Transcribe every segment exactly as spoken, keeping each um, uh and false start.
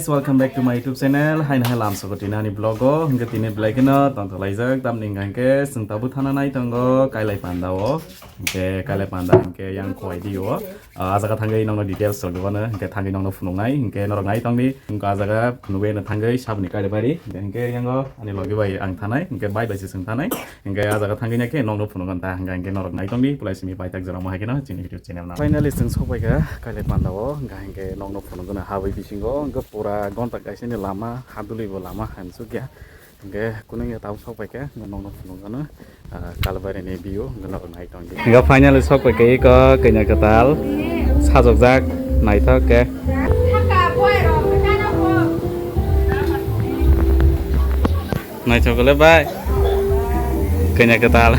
Welcome back to my YouTube channel. Haino hai lam soko tini ani vlog o. Hingke tini belai kheno tongthok laijak. Tamni hingka hingke chwng tabuk thana nai tongo Kailai Panda o. Hingke Kailai Panda hingke yang koi di o. Ah, ah jaga thangwi nongno details rok dibano. Hingke thangwi nongno phunuknai. Hingke norok nai tongdi. Hingke ah jaga phunugwi no thangwi saboni Kailai bari. Hingke yango ani logi bai ang thanai. Hingke bai bai se chwng thanai. Hingke ah jaga thangwi nai khe nokno phunukgwno ta, hingke hingke norok nai tongdi, pulai simi paithak jora mo hai kheno chini YouTube channel no. Finally chwng sokpai kha Kailai Panda o, hingke hingke nokno phunukgwno habwi bisingo, hingke pura gonta kaisa ni lama, hadwlwi bo lama hamsukya, hingke kunui ya tabuk sokpai kha, hingke nokno phunukgwno, ah, Kalbari ni view, hingke norok nai tongdi. Hingke finally sokpai kha iko kanya kwtal, sajokjak, naithok khe. Naithok le bai. Kanya kwtal.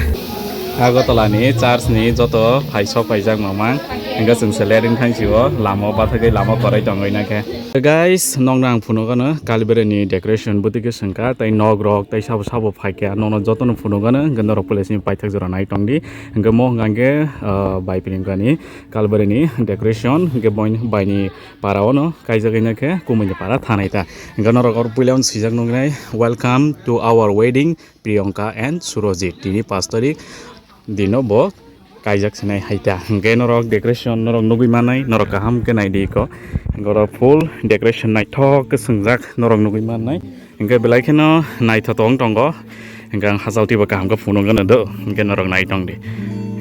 Agartala ni church ni joto phai sok paijak mamang. Hingke chwng se lereng thang sio lama o bathagwi lama korai tongwi na khe. Guys, nokno ang phunukgwno Kalbari ni decoration bwtwi khe swngkha tei nok rok tei sabo sabo phaikha nokno jotono phunukgwno hingke norok pulai simi paithak jora nai tongdi. Hingke mo hingka hingke, ah, bai pringkani Kalbari ni decoration hingke boin bai ni para o no kaijak wngya khe kumui ni para thanai ta. Hingke norok oro puila no swijak nuknai, "Welcome to our wedding, Priyanka and Surojit." Tini pash tarik dino bo kaijak sinai hai ta. Hingke norok decoration norok nugui manai, norok kaham khe nai di ko. Hingke oro full decoration naithok khe swngjak norok nugui manai. Hingke belai kheno naithotok wng tongo. Hingke ang hachal twibo kaham khe phunukgwno do. Hingke norok nai tongdi.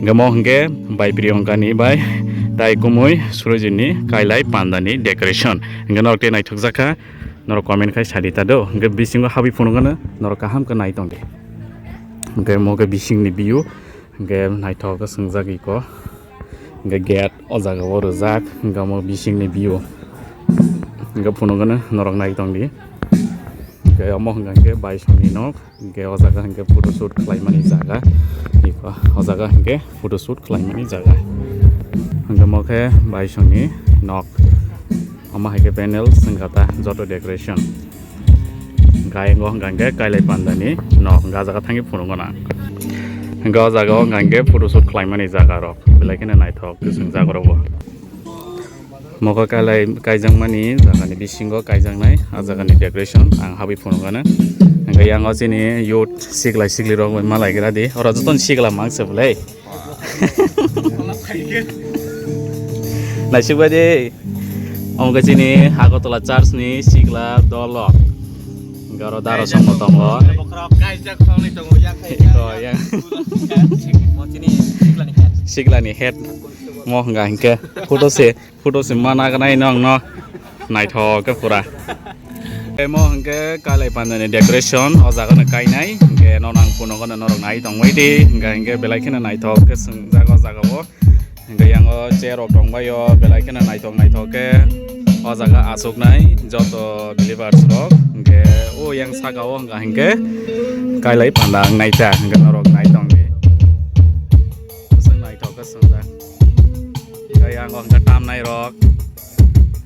Hingke mo hingke bai Priyanka ni bai tai kumui Surojit ni Kailai Panda ni decoration. Hingke norok tei naithokjak kha. Norok comment khai sadi ta do. Hingke bisingo habwi phunukgwno norok kaham khe nai tongdi. Hingke mo khe bising ni view. Hingke naithok khe swngjak iko. Hingke gate o jaga o rijak. Hingke omo bising ni view. Hingke phunukgwno norok nai tongdi. Hingke omo hingka hingke baisong ni nok. Hingke o jaga hingke photo shoot khlaimani jaga. Iko o jaga hingke photo shoot khlaimani jaga. Hingke omo khe baisong ni nok. Omo hai khe panel swngkha ta joto decoration. Hingke ayang o hingka hingke Kailai Panda ni nok hingke ah jaga thangwi phunukgwno ang. Hingke o jaga o hingka hingke photo shoot khlaimani jaga rok belai kheno naithok khe swngjak oro bo. Mokol kailai kaijakmani jagani bisingo kaijaknai ah jagani decoration ang habwi phunukgwno. Hingke yang o chini youth sikla sikli rok bai malai gra di oro jotono sikla mang se bwlai. Naisik bai di. Omo khe chini Agartala church ni sikla dol rok. Hingke oro daro songmo tongo. Bokhorok kaijak thongni tongo, yak hai. Iko, yak. Mo chini siklani head. Siklani head. Mo hingka hingke photo se, photo se mana ganai nong no. Naithok khe pura. Emo hingke Kailai Pandani decoration o jaga no kainai. Hingke no nang phunukgwno norok nai tongbai di. Hingke hingke belai kheno naithok khe swngjak o jaga o. Hingke yang o chair rok tongbai o belai kheno naithok naithok khe o jaga achuknai joto believers rok. Hingke o yang saka o hingka hingke Kailai Panda wng nai ta hingke norok nai tong di. Aswk naithok khe swngjak. Hingke yang o hingke tamnai rok.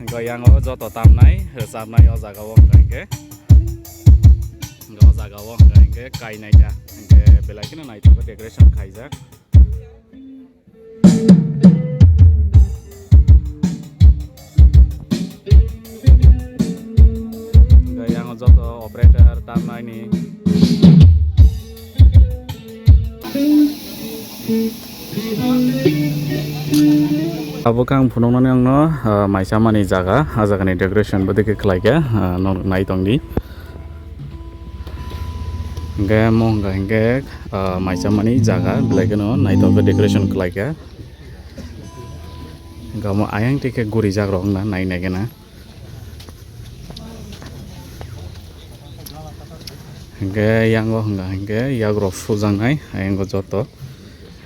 Hingke yang o joto tamnai rwchapnai o jaga o hingka hingke. Hingke o jaga o hingka hingke kainai ta. Hingke belai kheno naithok khe decoration khaijak. Hingke yang o joto operator tamnai ni. Abo khe ang phunuknani ang no, ah, mai chamani jaga, ah, jagani decoration bo dikhe khlai kha, ah, norok nai tong di. Hingke mo hingka hingke, ah, mai chamani jaga, belai kheno naithok khe decoration khlai kha. Hingke omo ayang tikhe guri jak rok wngna nai nai khe na. Hingke yang o hingka hingke yak rok sujaknai ayang o joto.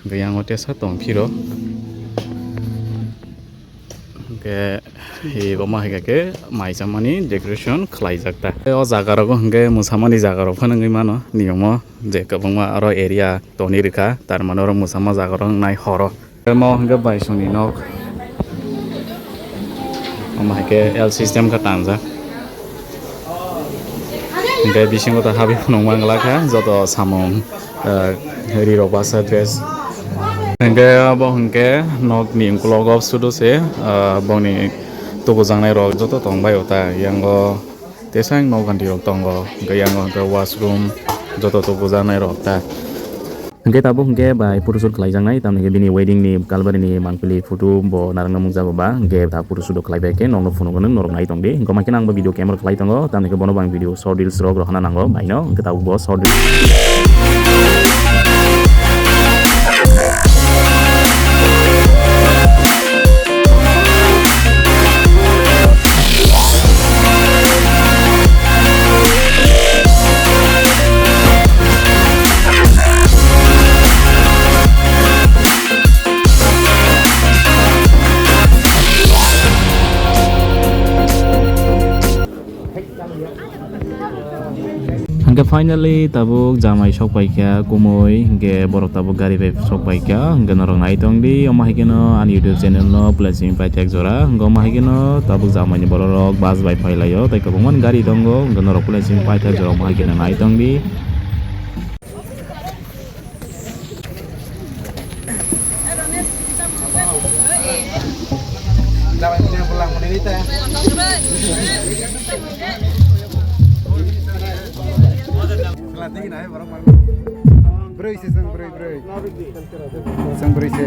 Hingke yang o tesa tong phiro. Hingke, e, omo hai khe mai chamani decoration khlai jak ta. O jaga rogo hingke mwsamani jaga rok phano wngwi mano, niyom o je kwbangma aro area toni rwkha, tar mane oro mwsama jaga rok wngnai horo. Omo hingke baisongni nok, omo hai khe L system khe tangjak. Hingke bisingo ta habwi phunuk mangla kha joto samung, ah, ri rok basa dress. Hingke abo hingke nokni ukulok o sudu se, ah, bongni Tubujaknai rok joto tongbai o ta, yango tesang nok ganti rok tongo, hwnkhe yango hwnkhe washroom joto tubujaknai rok ta. Hwnkhe tabuk hwnkhe bai photoshoot khlaijaknai, tamni hwnkhe bini wedding ni Kalbari ni mangpili photo bo narwkna nukjago ba, hwnkhe ta photoshoot o khlaibai khe nokno phunukgwno norok nai tongdi. Hwnkhe ma khe ang bo video camera khlai tongo, tamni hwnkhe bono bo ang video short reels rok rohorna nango baino, hwnkhe tabuk bo short reels. Hwnkhe finally tabuk jamai sok paikha kumui, hwnkhe borok tabuk gari bai sok paikha, hwnkhe norok nai tongdi, omo hai kheno ani YouTube channel no blessing paithak jora, hwnkhe omo hai kheno tabuk jamai ni borok rok bus bai phailaio, tei kwbangma ni gari tongo, hwnkhe norok blessing paithak jora omo hai kheno nai tongdi. Broi se, sang broi, broi. Sang broi se.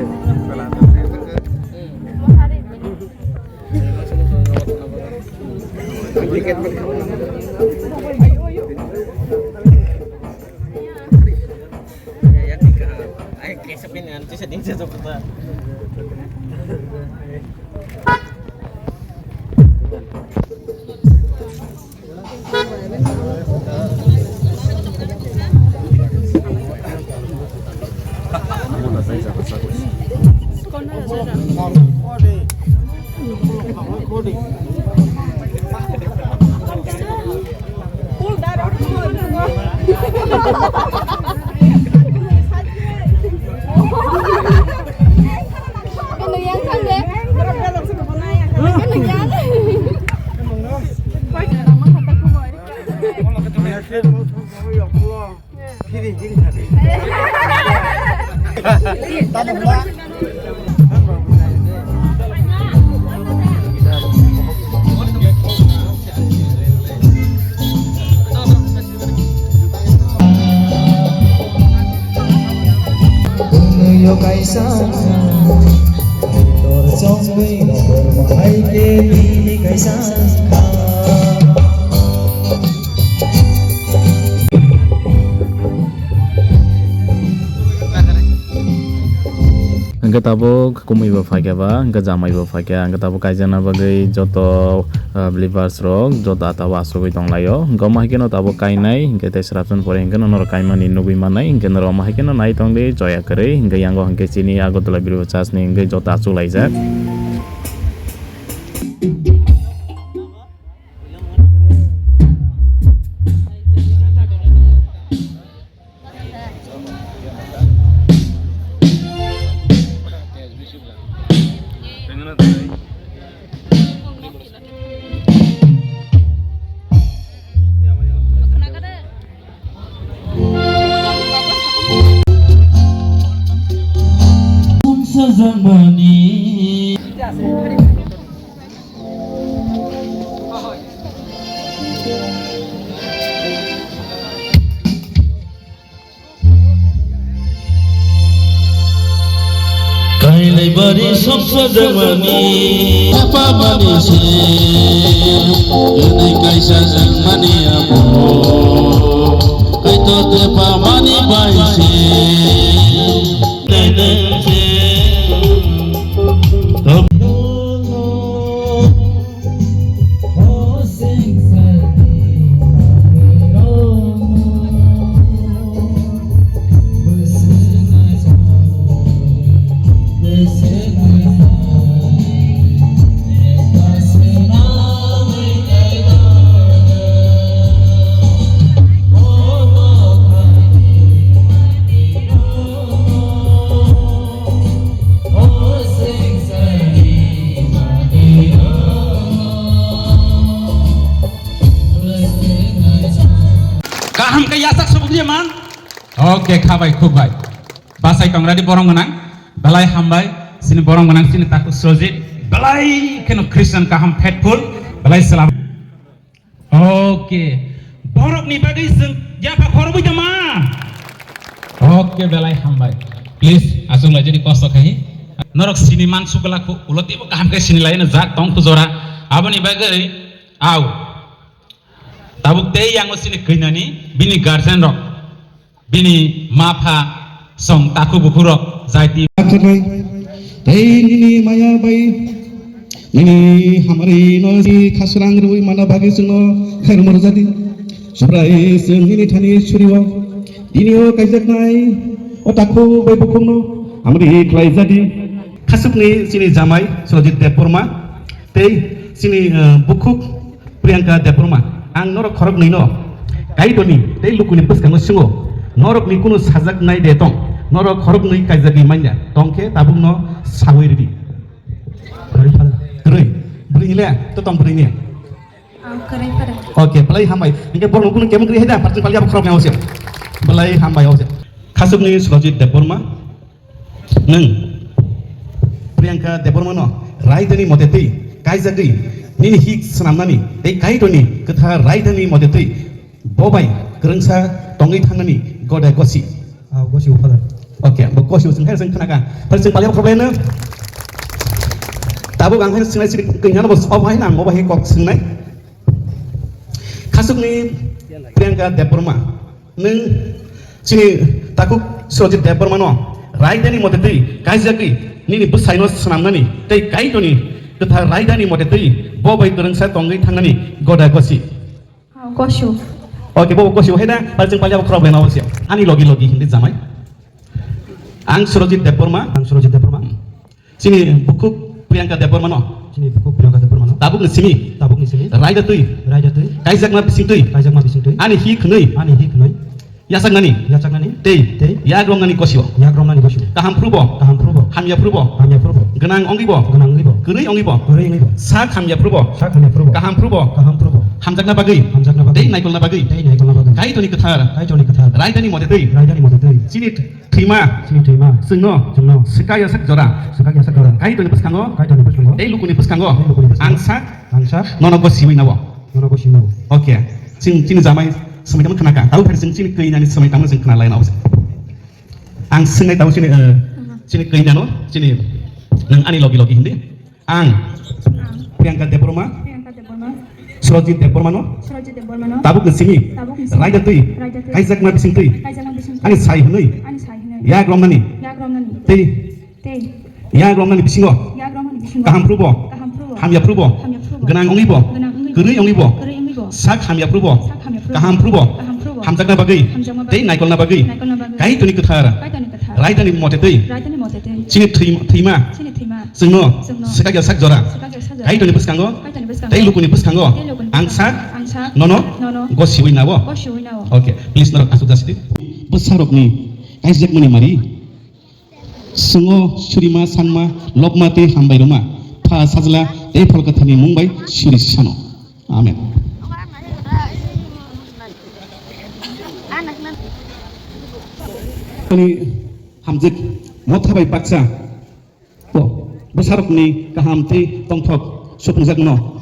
Yo kaisa, tor chongwi nokor mahai ke bini kaisa. Hwnkhe tabuk kumui bo phaikha ba, hwnkhe jamai bo phaikha, hwnkhe tabuk kaijakna bagwi joto, ah, believers rok joto ata o achugwi tonglaio. Hwnkhe omo hai kheno tabuk kainai, hwnkhe tei swrapsa ni pore hwnkhe norok kaimani nugwi mannai, hwnkhe norok omo hai kheno nai tongdi, joya kwrwi, hwnkhe yango hwnkhe chini Agartala Biriba Church ni hwnkhe joto achuk laijak. Kailai bari soksa jemani, apa mani se, ini kaisa jemani amo, kaito tepa mani bai se. Kaham khe yachak subuk je man. Oke, khabai, khub bai. Bachai tongradi borong gwnang. Belai hambai. Chini borong gwnang chini takhuk Sojit. Belai kheno Christian kaham faithful, belai salam. Okay. Borokni bagwi chwng yapha khorobwi tongma. Okay, belai hambai. Please, aswk lai jani kosto khai. Norok sini man sugla khu ulo teibo kaham khe sini lai jak tong khu jora. Aboni bagwi au. Tabuk tei yango sini khainani bini guardian rok. Bini ma pha song takhuk bukhuk rok jaiti. Akhirnai, tei nini maya bai nini hamari no si khasrang rwi mana bagwi chwngno khairumor jadi. Subrai chwng nini thani surio, bini o kaijaknai o takhuk bai bukhukno hamari khlai jadi. Khasukni chini jamai Surajit Debbarma tei chini, eh, bukhuk Priyanka Debbarma, ang norok khoroknwi no Kaitorni tei lukuni bwskango swngo, norokni kunu sajaknai de tong, norok khoroknwi kaijagwi manya tong khe tabukno sawi ridi. Kwrwi, bwrwi ni le, to tong bwrwi ni. Ang kwrwi phara. Okay, belai hambai. Hinkhe borokno kunu kemon kwrwi hai da, parting pali abo khoroknai ose. Belai hambai ose. Khasukni Surajit Debbarma. Nwng Priyanka Debbarmano raidani mote twi kaijagwi nini hik swnamnani tei Kaitorni kwthar raidani mote twi bo bai kwrwngsa tongwi thangnani gode gosi. Ah, gosi o, Father. Okay, bo gosi o chwng hai chwng khnaka. Phar chwng palya khoblaino. Tabuk ang hai chwng nai chwng kanya no bo sob hai nang bo bai kok chwng nai. Khasukni Priyanka Debbarma, nwng chini takhuk Surajit Debbarmano raidani mote twi kaijagwi nini bwsaino swnamnani tei Kaitorni kwthar raidani mote twi bo bai kwrwngsa tongwi thangnani goda gosi. Gosu. Okay, bo gosi hai da, pal chwng palya khorok bena osi. Ani logi logi hindi jamai. Ang Surajit Debbarma. Ang Surajit Debbarma. Chini bukhuk Priyanka Debbarmano. Chini bukhuk Priyanka Debbarmano. Tabukni simi. Tabukni simi. Raida twi. Raida twi. Kaijakma bising twi. Kaijakma bising twi. Ani hi khwnwi. Ani hi khwnwi. Yachaknani. Yachaknani. Tei. Tei. Yagromnani gosio. Yagromnani gosio. Kaham phrubo. Kaham phrubo. Hamya phrubo. Hamya phrubo. Gwnang ongwibo. Gwnang ongwibo. Kwrwi ongwibo. Kwrwi ongwibo. Sak hamya phrubo. Sak hamya phrubo. Kaham phrubo. Kaham phrubo. Hamjakna bagwi. Hamjakna bagwi. Tei naikolna bagwi. Tei naikolna bagwi. Kaitorni kwthar. Kaitorni kwthar. Raidani mote twi. Raidani mote twi. Chini Thwima. Chini thwima. Chwngno. Chwngno. Swkak yasak jora. Swkak yasak jora. Kaitorni bwskango. Kaitorni bwskango. Tei lukuni bwskango. Tei lukuni bwskango. Ang sak. Ang sak. Nono gosiwi nawo. Nono gosiwi nawo. Okay. Chwng chini jamai swmai tamo khna ka. Tabo phari chwng chini kwi nani swmai tamo chwng khna lai nawo. Ang swngnai tabo chini, eh, chini kwi nano, chini nwng ani logi logi hindi. Ang Priyanka Debbarma, Priyanka Debbarma, Surajit Debbarmano, Surajit Debbarmano, tabukni simi, tabukni simi, raida twi, raida twi, kaijakma bising twi, kaijakma bising twi, ani sai hwnwi, ani sai hwnwi, yak romnani, yak romnani, tei, tei, yak romnani bisingo, yak romnani bisingo, kaham phrubo, kaham phrubo, hamya phrubo, hamya phrubo, gwnang ongwibo, gwnang ongwibo, kwrwi ongwibo, kwrwi ongwibo, sak hamya phrubo, sak hamya phrubo, kaham phrubo, kaham phrubo, hamjakma bagwi, hamjakma bagwi, tei naikolna bagwi, tei naikolna bagwi, Kaitorni kwthar, Kaitorni kwthar, raidani mote twi, raidani mote twi, chini thwi-, thwima, chini thwima, Chwngno, chwngno, swkak yasak jora, swkak yasak jora, Kaitorni bwskango, Kaitorni bwskango, tei lukuni bwskango, tei lukuni bwskango, ang sak, ang sak, nono, nono, gosiwi nawo. Gosiwi nawo. Okay, please norok asuk jasidi. Bwsarokni kaijakmani mari. Chwngno surima sanma, lobma tei hambai rwma. Pha Sajla tei Pholkathani mung bai suri sano. Amen. Ani hamjwk motha bai baksa. Bo, bwsarokni kaham tei tongthok suphungjakno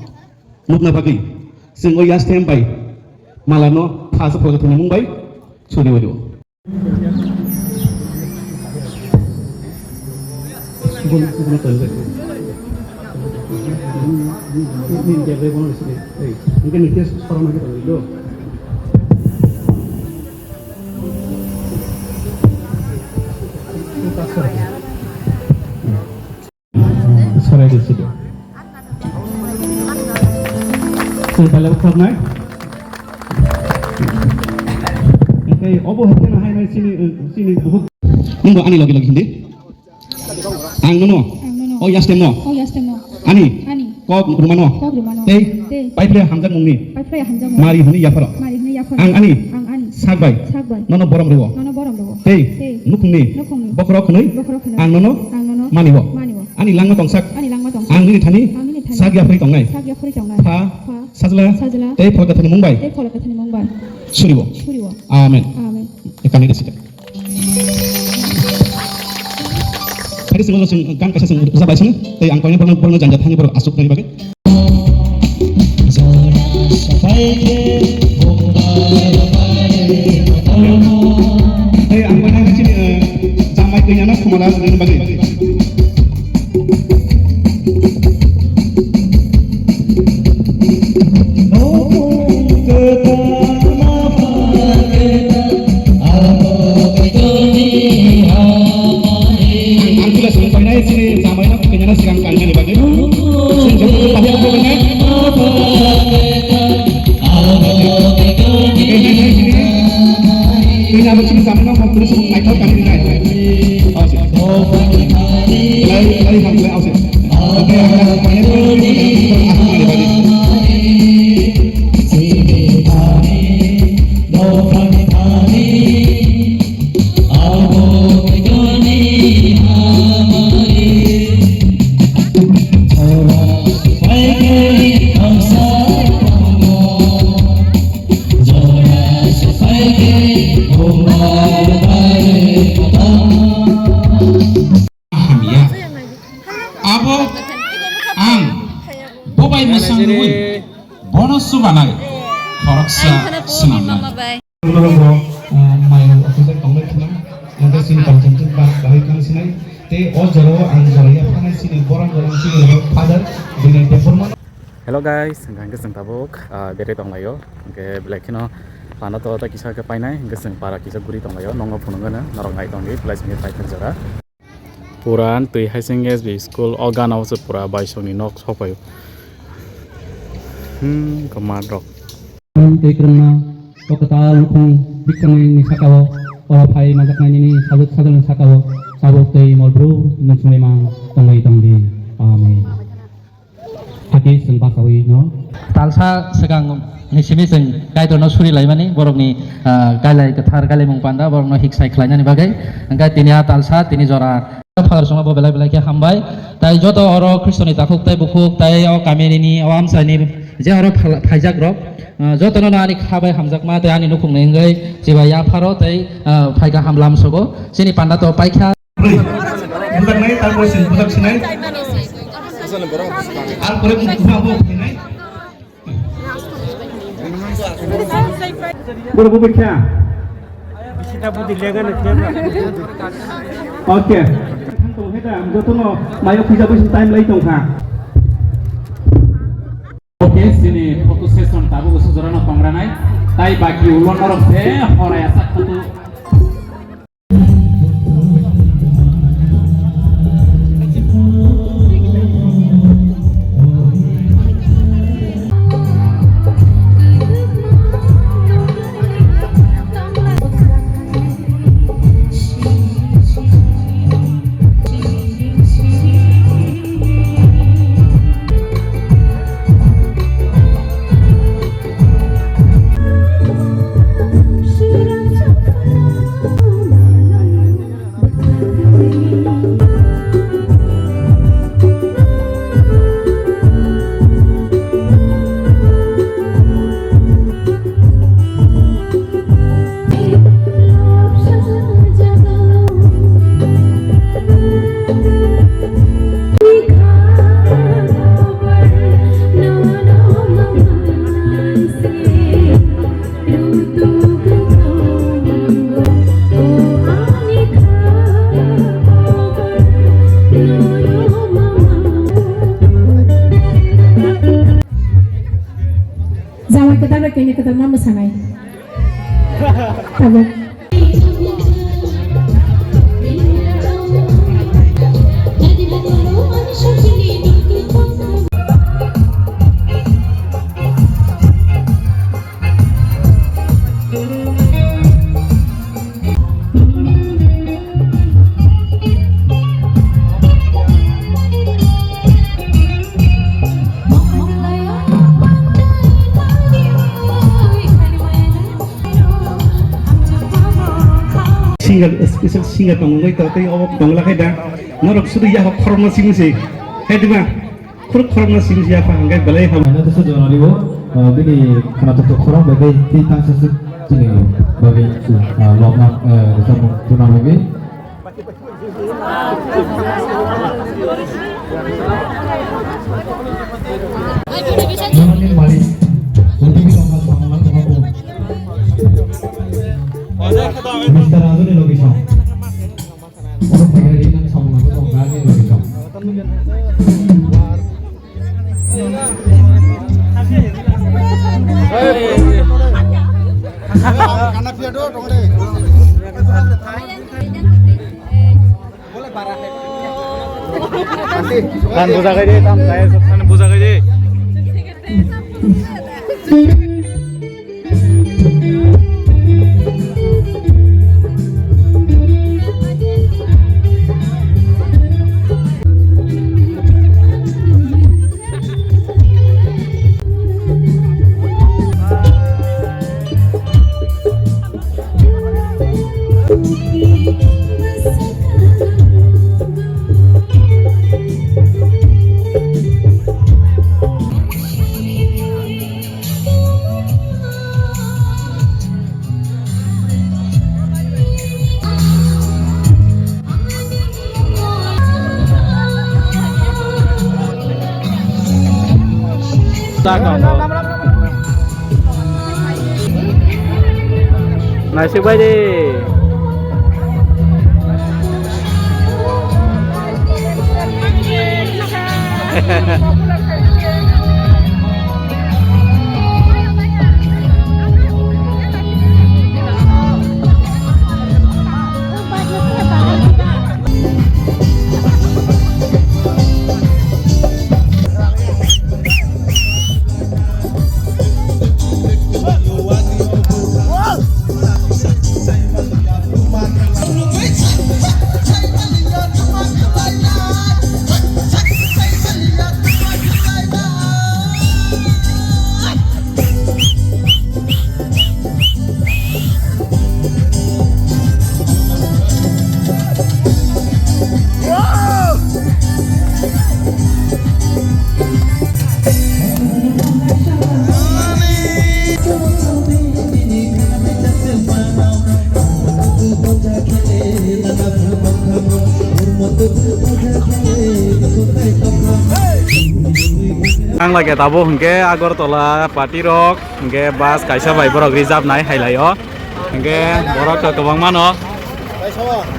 nukna bagwi chwng o yastem bai malano Pha Sajla Pholkathani mung bai suri rio. Sorai di sini. Chwng pailabo khoroknai. Hingke obo hingke no hainai chini, chini buhuk. Nungbo ani logi logi hindi. Ang nono. Ang nono. O yastem no. O yastem no. Ani. Ani. Kok rwmano. Kok rwmano. Tei. Tei. Paipre hamjak mungni. Paipre hamjak mungni. Mari hwnwi yapharo. Mari hwnwi yapharo. Ang ani. Ang ani. Sak bai. Sak bai. Nono borom rwo. Nono borom rwo. Tei. Tei. Nukhungni. Nukhungni. Bokhorok hwnwi. Bokhorok hwnwi. Ang nono. Ang nono. Maniwo. Maniwo. Ani langma tongsak. Ani langma tongsak. Ang nini thani. Ang nini thani. Sak yaphri tongnai. Sak yaphri tongnai. Pha. Pha. Sajla. Sajla. Tei Pholkathani mung bai. Tei Pholkathani mung bai. Suriwo. Suriwo. Amen. Amen. Ekani desita. Tei chwng, chwng, gan kaisa chwng rwchap lai sini, tei ang koinai borokno, borokno janja thani borok aswk nani bagwi. Tei ang koinai chini, eh, jamai kanya no khumala nani bagwi. Ang pila song painai chini jamai no kanya no sigang kanjani bagwi. Song jok ko pahiya ko painai. Kanya no chini. Kanya no chini jamai no kong pura song naikol kanya ni nai. Aw si. Lai lai hang lai aw si. Hamya. Abo ang bobai mwsang rwui bono chubanai khoroksa swnamnai. Ulo rok bo, ah, mayo officer tongbai khna, hingke chini concentrate ba bahai kang sinai. Tei o jora o ang jora ya phanai chini borok borok chini father Binay Debbarma. Hello guys, hingke chwng tabuk, ah, bere tonglaio. Hingke belai kheno pano to ta kisa khe painai, hingke chwng para kisa guri tonglaio. Nongo phunukgano norok nai tongdi, belai chwngkhe paithak jora. Puran twi hai se S B school o gana o se pura baisongni nok sokphaio. Hmm, kwmar rok. Twi kwrwngma o kwtal nukhung biksangni sakao, o phai manjaknai nini sajwk sajwkni sakao, tabuk twi molbru nungsumui mang tongwi tongdi. Amen. Hati chwng basaui no. Talsa swkang ni simi chwng Kaitorno suri laimani, borokni, ah, kailai kwthar, kailaimung panda, borokno hiksai khlainani bagwi. Hwnkhe tini a talsa, tini jora. Father chwngno bo belai belai khe hambai. Tai joto oro Khristoni takhuk tai bukhuk, tai o kamini, o amchaini je oro phala-, phaijak rok, ah, jotono no ani kha bai hamjakma, tai ani nukhungni wngwi chibai yapharo, tai, ah, phaikha hamlam sogo. Chini panda to paikha. Bujak nai, tarpore se bujak sinai. Ar pore bujak bo phainai. Boro bo bekha. Bisita budi lega na keba. Okay. Thang tong heda, jotono mayo puja bisi time lai tong kha. Okay, sini photo session tabuk usu jorano tongranai. Tai baki ulon norok se horai asak photo. Jama kwtal bai kini kwtal ma mwsanai. Tabuk. Singer, special singer tong nai to tei obo tong la khai da. Norok sudu ya khorokma simi se. Hai dima. Khorok khorokma simi se ya pha hangkai belai ham. Ano to sudu nari bo, bini khana to khorok bai bai ti tang sa sik chini bai bai, ah, lok na, eh, sa mo tuna bai bai. Nini malik, O T P tongkha samung nang tongkha bo. Mister Raju ni location. Oro phaikha ri nang samung nang tongkha ni location. Kan bujagai de, tam kaya, kan bujagai de. Naisik bai di. Ang lage tabuk hwnkhe Agartala party rok, hwnkhe bus kaisa bai borok reserve nai hai lai o, hwnkhe borok to kwbangma no.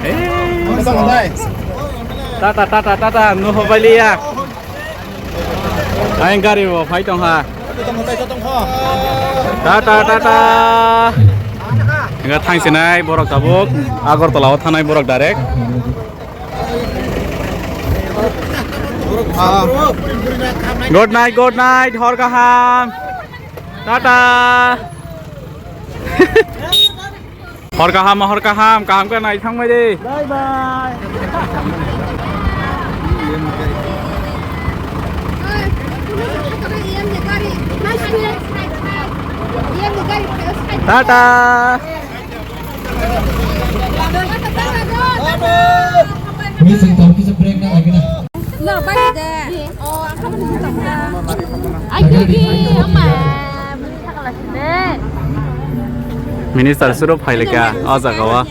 Hey. Tata, tata, tata, nuhobaliya. Ayang gari bo phai tong ha. Tata, tata. Hwnkhe thang sinai borok tabuk Agartala o thanai borok direct. Good night, good night, hor kaham. Tata. Hor kaham, hor kaham, kaham khe nai thangbai de. Bye bye. Tata. Ni sing tau kisa break na lagi na. No, bye de. Oh, ang kamu di sini. Ayo ki ama. Minister suru phailika o jaga o.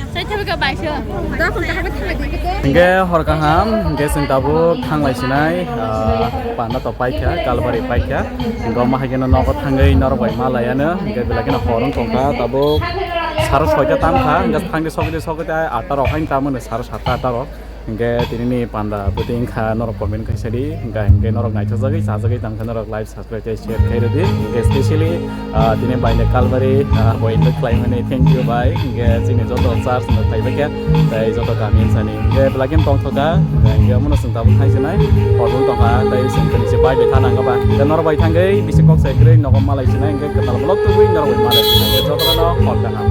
Hingke hor kaham, hingke chwng tabuk thanglai sinai, ah, panda to paikha, Kalbari paikha. Hingke omo hai kheno nogo thangwi norok bai ma laiano, hingke belai kheno hor wng tongkha, tabuk saro soita tamkha, hingke thangdi sokdi sokdi atta rok haino tamoni saro satta atta rok. Hingke tinini panda bwtwi wngkha norok comment khaisa di, hingke, hingke norok naithokjagwi chajagwi tangkha norok live subscribe tei share khairwdi, hingke specially, ah, tini baino Kalbari, ah, bo invite khlaimani thank you bai, hingke chini joto church no phaibaikha, tei joto kami insani, hingke belai kheno tongthokha, hingke omono chwng tabuk thangsinai, hor wng tongkha, tei chwng tini se bai bai thana wngkha ba, hingke norok bai thangwi bisi kok sai kwrwi nogo malai sinai, hingke kwtal vlog tubui norok bai malai sinai, hingke jotono hor kaham.